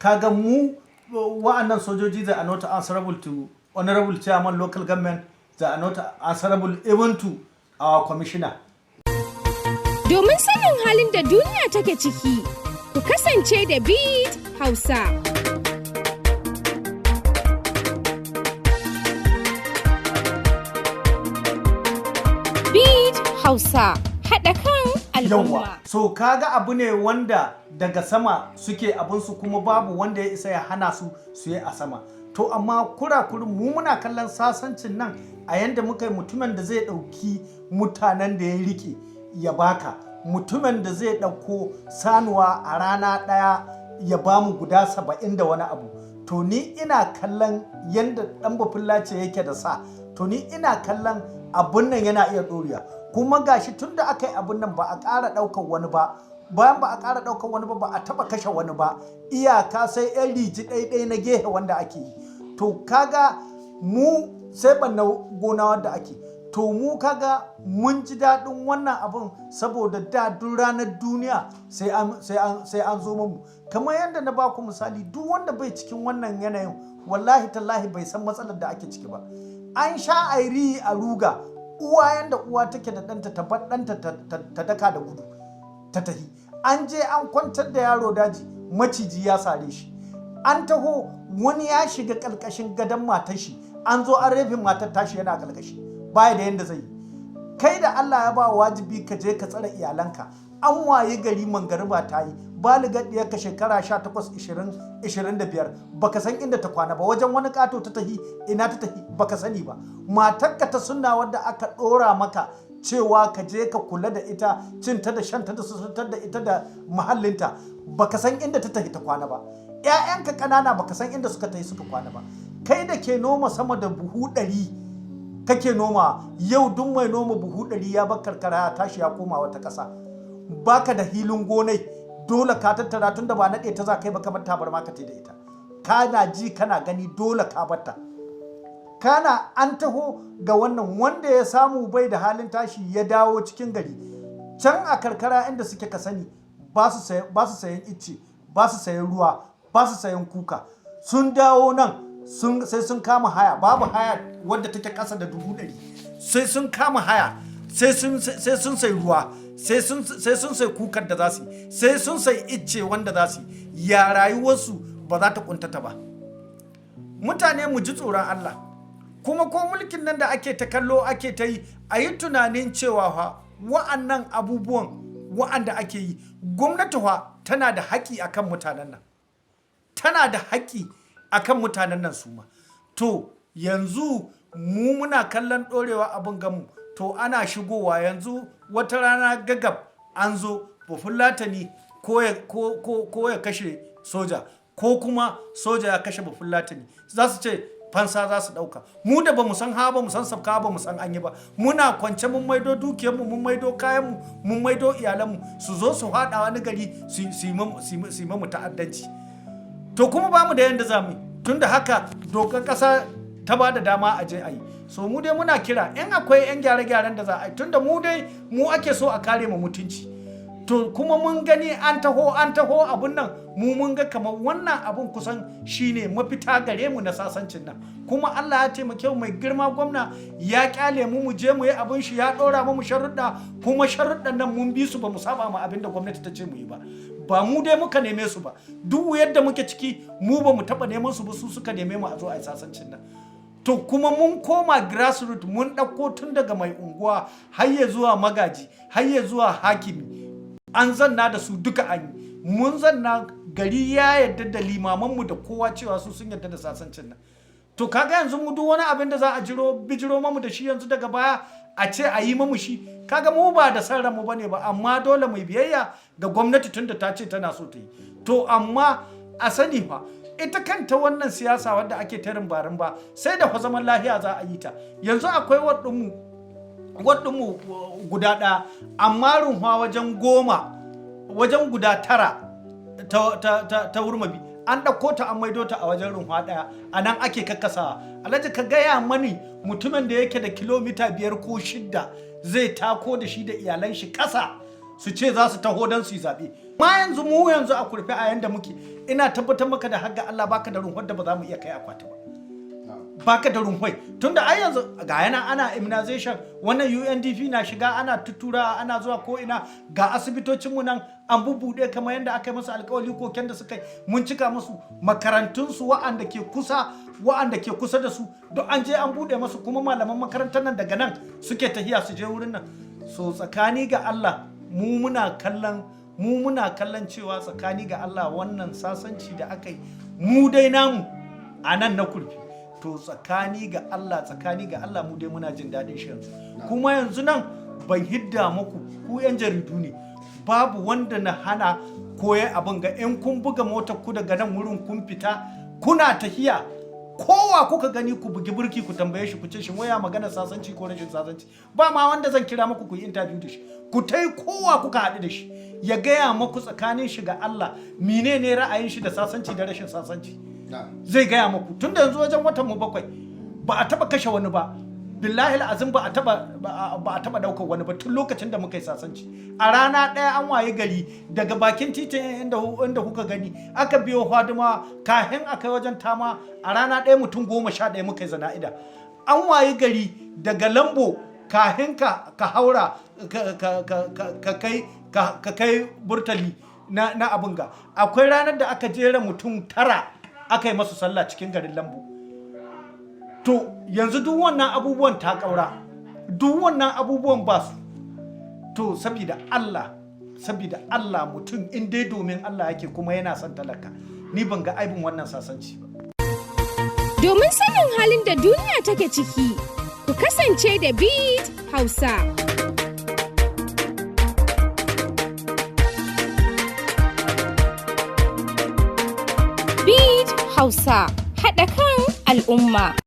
Kaga mu wa'annan sojoji, they are not answerable to honorable chairman local government, they are not answerable even to our commissioner. Domin sanin halin da duniya take ciki, ku kasance da Beat Hausa. Beat Hausa, haɗa kan al'umma. Yawwa, so kaga abu ne wanda daga sama suke abinsu, kuma babu wanda ya isa ya hana su su yi a sama. To amma kurakurin mu, muna kallon sasancin nan a yanda muka yi, mutumin da zai ɗauki mutanen da ya rike ya baka, mutumin da zai ɗauko sanuwa a rana ɗaya ya bamu guda 70 da wani abu, to ni ina kallon yanda ɗan Bafillace yake da sa, to ni ina kallon abun nan yana iya ɗorewa. Kuma gashi tun da aka yi abun nan ba a ƙara ɗaukar wani ba. Bayan ba a ƙara ɗaukar wani ba, ba a taɓa kashe wani ba, iyaka sai 'yan riji ɗaiɗai na gehe wanda ake yi. To kaga mu sai ɓanna gona wanda ake. To mu kaga mun ji daɗin wannan abun, saboda da duk ranar duniya sai an zo mu. Kamar yadda na baku misali, duk wanda bai cikin wannan yanayin, wallahi tallahi bai san matsalar da ake ciki ba. An sha airi a ruga uwa, yanda uwa take da ɗanta, ta bar ɗanta ta daka da gudu ta tahi. An je an kwantar da yaro daji, maciji ya sare shi. An taho wani ya shiga ƙarƙashin gadon matar shi, an zo an rufe matar tashi, yana ƙarƙashi, baya da yanda zai yi. Kai da Allah ya ba wajibi ka je ka tsare iyalanka, an waye gari mangariba ta yi, baligar ɗiyarka shekara 18, 20, 25, baka san inda ta kwana ba. Wajen wani ƙato ta tahi, ina ta tahi baka sani ba. Matarka ta sunna wadda aka ɗora maka cewa ka je ka kula da ita, cinta da shanta da suturtar da ita da muhallinta, baka san inda ta tahi ta kwana ba. 'Ya'yanka ƙanana baka san inda suka tahi suka kwana ba. Kai da ke noma sama da buhu 100 kake noma yau, duk mai noma buhu 100 ya bar karkara, ya tashi ya koma wata ƙasa. Baka da hilin gonai, dole ka tattara, tunda ba naɗe ta za kai ba kamar tabarma ka da ita. Kana ji kana gani, dole ka batta. Kana an taho ga wannan wanda ya samu bai da halin tashi ya dawo cikin gari. Can a karkara inda suke, ka sani ba su sayan icce, ba su sayan ruwa, ba su sayan kuka. Sun dawo nan, sai sun kama haya. Babu haya wadda take kasa da 100,000. Sai sun kama haya, sai sun sai ruwa, sai sun sai kukar da za su yi, sai sun sai icce wanda za su yi. Ya rayuwarsu ba za ta kuntata ba? Mutane, mu ji tsoron Allah. Kuma ko mulkin nan da ake ta kallo ake ta yi, a yi tunanin cewa fa wa'annan abubuwan wa'anda ake yi, gwamnati fa tana da haƙƙi akan mutanen nan, tana da haƙƙi akan mutanen nan su ma. To yanzu mu muna kallon ɗorewa abin gamu. To ana shigowa yanzu, wata rana gagab an zo Bafulatani ko ya kashe soja, ko kuma soja ya kashe Bafulatani, za su ce fansa za su ɗauka. Mu da bamu san ha ba, mu san sabka ba, mu san an yi ba, muna kwance, mun maido dukiyarmu, mun maido kayanmu, mun maido iyalanmu, su zo su haɗa wani gari su yi mamu ta'addanci. To kuma ba mu da yanda za mu yi, tunda haka dokar ƙasa ta ba da dama a je a yi. So mu dai muna kira, in akwai 'yan gyare-gyaren da za a yi, tunda mu dai mu ake so a kare mu mutunci. To kuma mun gani an taho, an taho abun nan, mu mun ga kamar wannan abun kusan shine mafita gare mu na sasancin nan. Kuma Allah ya taimake mu, mai girma gwamna ya kyale mu mu je mu yi abun shi, ya dora mu sharuɗa, kuma sharuɗan nan mun bi su, ba mu saba mu abin da gwamnati ta ce mu yi ba. Ba mu dai muka neme su ba. Duk yadda muke ciki, mu ba mu taɓa neman su ba, su suka neme mu a zo a yi sasancin nan. To kuma mun koma grassroots, mun ɗauko tun daga mai unguwa har ya zuwa magaji, har ya zuwa hakimi, an zanna da su duka, an yi, mun zanna, gari ya yarda da limamanmu da kowa cewa su sun yarda da sasancin nan. To kaga yanzu mu duk wani abin da za a jiro bijiro mamu da shi yanzu daga baya a ce a yi mamu shi, kaga mu ba da san ranmu bane ba, amma dole mu biyayya ga gwamnati tunda ta ce tana so ta yi. To amma a sani fa, ita kanta wannan siyasa wadda ake tarin barin ba, sai da fa zaman lafiya za a yi ta. Yanzu akwai waɗinmu guda ɗaya, amma runwa wajen 10, wajen guda 9 ta Wurmabi, an ɗauko ta an maido ta a wajen runwa ɗaya, a nan ake kakkasawa. Alhaji, ka gaya mani mutumin da yake da kilomita 5 ko 6 zai tako da shi da iyalan shi ƙasa su ce za su taho don su yi zaɓe. Ma yanzu mu yanzu a Kurfi, a yanda muke, ina tabbatar maka da hagga Allah, baka da runhon da ba za mu iya kai akwati ba. Baka da runhwai, tunda ai yanzu ga yana ana immunization, wannan UNDP na shiga, ana tutura, ana zuwa ko ina. Ga asibitocinmu nan an bubuɗe kamar yadda aka yi musu alkawali. Koken da suka yi mun cika musu. Makarantunsu wa'anda ke kusa da su duk an je an buɗe musu, kuma malaman makarantar nan daga nan suke tahiya su je wurin nan. So tsakani ga Allah, mu muna kallon cewa tsakani ga Allah wannan sasanci da aka yi, mu dai namu a nan na Kurfi, to tsakani ga Allah, tsakani ga Allah, mu dai muna jin daɗin shi yanzu. Kuma yanzu nan ban hidda muku, ku 'yan jaridu ne, babu wanda na hana koya abin ga. In kun buga motar ku daga nan wurin kun fita kuna tahiya, kowa kuka gani ku bugi burki ku tambaye shi, ku ce shi waya magana sasanci ko rashin sasanci. Ba ma wanda zan kira muku ku yi interview da shi. Ku tai, kowa kuka haɗu da shi ya gaya muku tsakanin shi ga Allah menene ra'ayin shi da sasanci da rashin sasanci. Zai gaya muku. Tunda yanzu wajen watan mu 7 ba a taba kashe wani ba, billahi azim, ba a taba daukar wani ba tun lokacin da muka yi sasanci. A rana ɗaya an waye gari daga bakin titin inda kuka gani aka biyo Fadima kahin aka wajen Tama, a rana ɗaya mutum 11 muka yi zana'ida. An waye gari daga Lambo kahin ka haura ka kai burtali na abin ga, akwai ranar da aka jera mutum 9 aka yi masu sallah cikin garin Lambo. To yanzu duk wannan abubuwan ta ƙaura, duk wannan abubuwan ba su. To saboda Allah, saboda Allah, mutum in dai domin Allah yake kuma yana son talaka, ni ban ga aibin wannan sasanci ba. Domin sanin halin da duniya take ciki, ku kasance da Beat Hausa. Beat Hausa, haɗa kan al'umma.